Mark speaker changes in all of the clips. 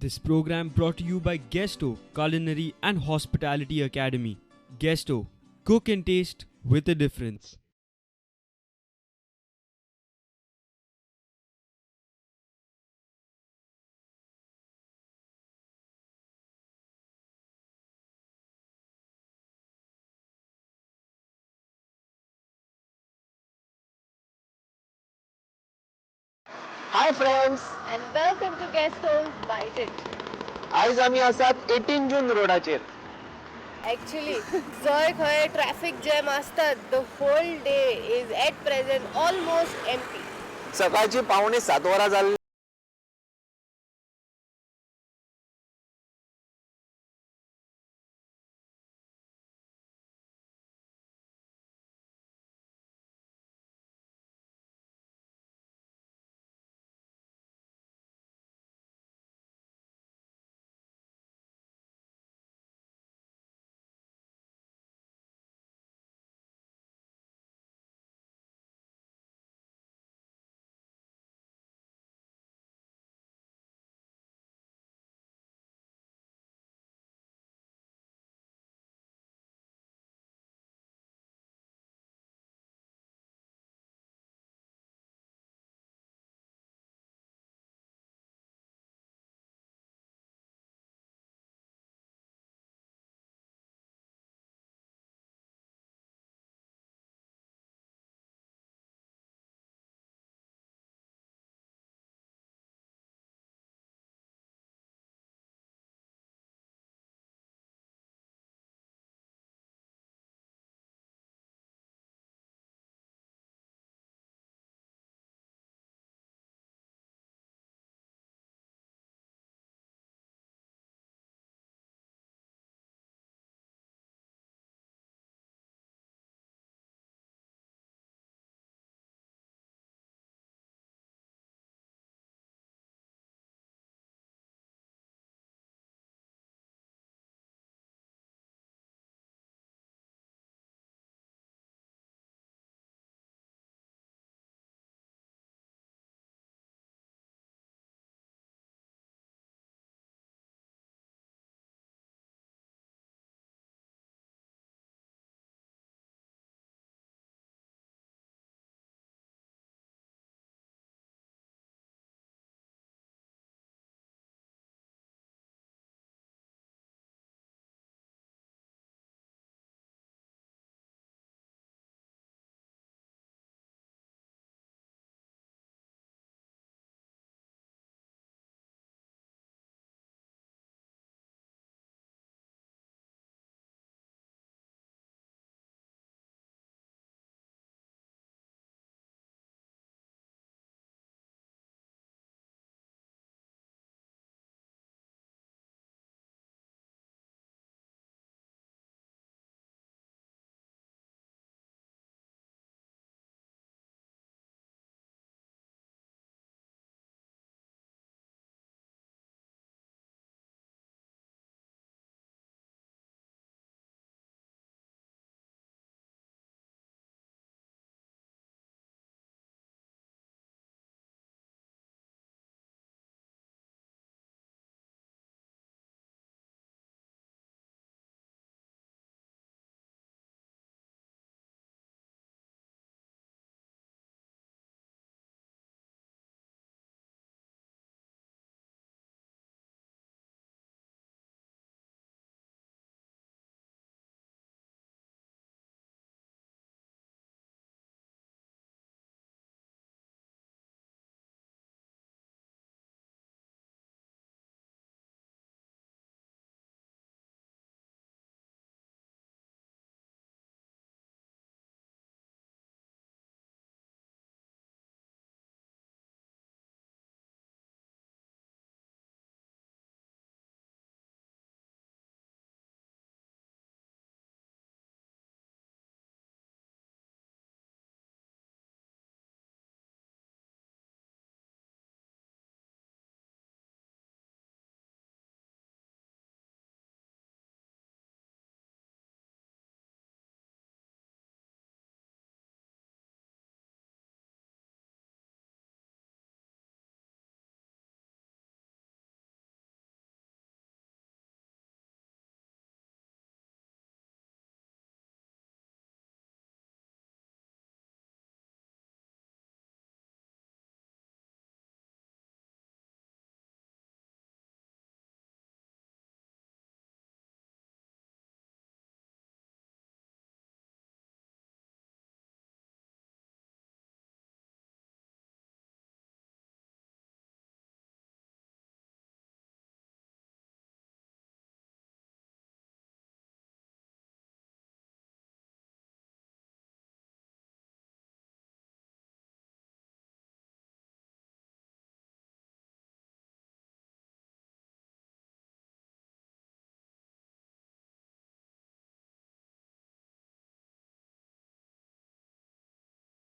Speaker 1: This program brought to you by Guesto Culinary and Hospitality Academy. Guesto, cook and taste with a difference.
Speaker 2: Hi friends
Speaker 3: and welcome to Guesto's Bite It.
Speaker 2: आयज आमी आसात 18 जून रोडाचेर.
Speaker 3: Actually जंय खंय traffic jam आसतात, the whole day is at present almost empty.
Speaker 2: सकाळची 6:45 वरां जाल्ली.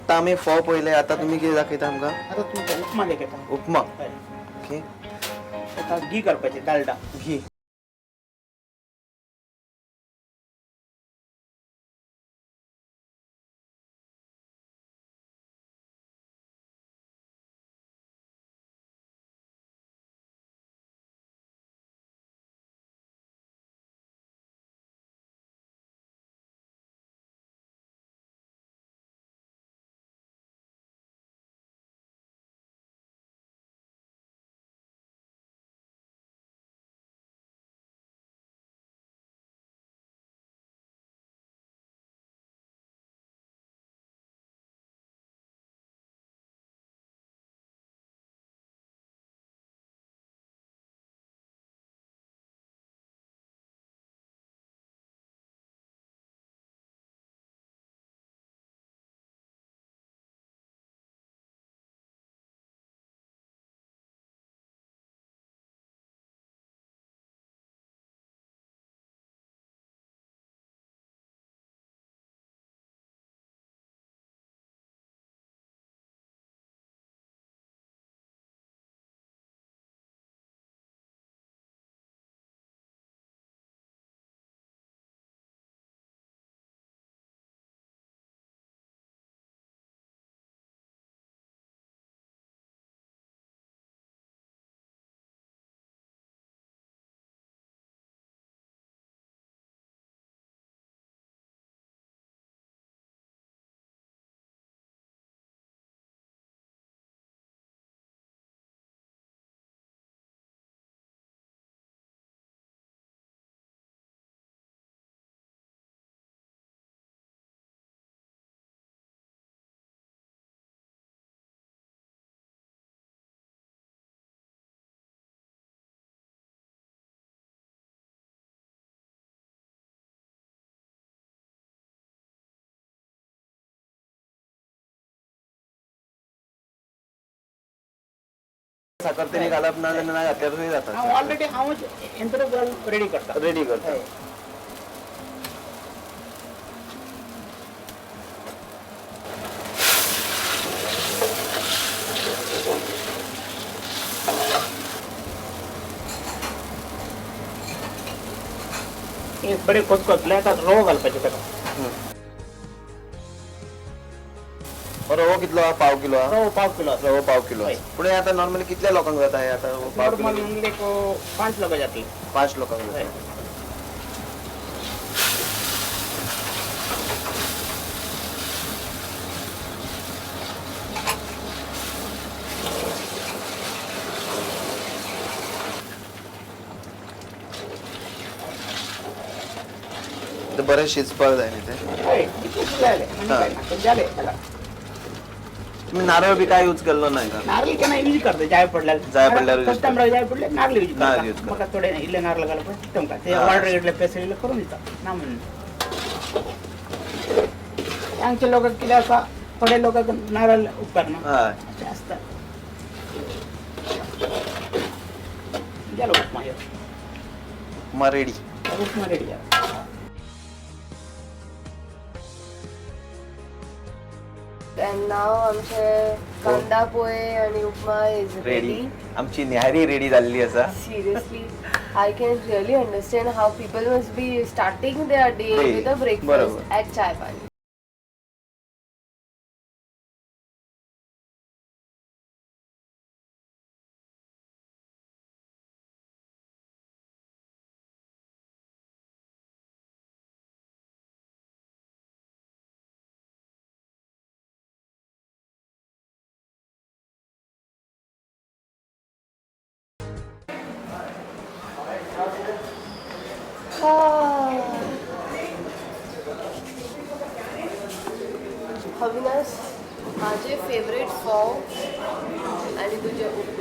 Speaker 2: आतां आमी फोव पळयले, आतां तुमी कितें दाखयता आमकां?
Speaker 4: आतां तुमकां उपमा दाखयता.
Speaker 2: उपमा.
Speaker 4: हय.
Speaker 2: ओके.
Speaker 4: आतां घी घालपाचें, डालडा.
Speaker 2: घी. साखर तेणी घालप ना जाल्यार ना घातल्यार तरी जाता.
Speaker 4: हांव ऑलरेडी हांवूच यंत्र घालून रेडी करता.
Speaker 2: रेडी करता.
Speaker 4: हय. हे बरें खतखतलें, आतां रवो घालपाचें ताका.
Speaker 2: रवो कितलो आहा? पाव किलो आहा?
Speaker 4: रवो पाव किलो आसा.
Speaker 2: रवो पाव किलो.
Speaker 4: हय.
Speaker 2: पूण हे आतां नॉर्मली कितल्या लोकांक जाता हे आतां हो पाव
Speaker 4: नॉर्मल
Speaker 2: किलो?
Speaker 4: म्हणले एक 5 लोकां जातली.
Speaker 2: 5 लोकांक जाता.
Speaker 4: हय.
Speaker 2: ते बरें शिजपाक जाय न्ही ते.
Speaker 4: हय, इतलें जालें आनी काय ना, जालें ताका.
Speaker 2: तुमी नारळ बी काय यूज केल्लो ना हिंगा?
Speaker 4: नारळ केन्ना यूज करता, जाय पडल्यार.
Speaker 2: जाय पडल्यार use
Speaker 4: कस्टमराक जाय पडल्यार नारळ यूज
Speaker 2: नारळ
Speaker 4: करता.
Speaker 2: use करता.
Speaker 4: म्हाका थोडे इल्लें नारळ घालप तुमकां ते
Speaker 2: हा.
Speaker 4: ऑर्डर इल्ले पेसर इल्ले करून दिता ना म्हणून. आमच्या लोकांक कितें आसा, थोडे लोकांक नारळ उपकारना.
Speaker 2: हय.
Speaker 4: अशें आसता. जालो उपमा ह्यो.
Speaker 2: उपमा रेडी.
Speaker 4: उपमा रेडी जाला.
Speaker 3: अँड नाव आमचे कांदा पोहे आणि उपमा is
Speaker 2: ready.
Speaker 3: Ready.
Speaker 2: आमची न्याहारी रेडी जाल्ली आसा.
Speaker 3: Seriously, I can really understand how people must be starting their day
Speaker 2: Day.
Speaker 3: With a breakfast
Speaker 2: बरोबर.
Speaker 3: ॲट चाय पाणी. अविनाश, माझे फेवरेट फोव आणि तुझे उपमा.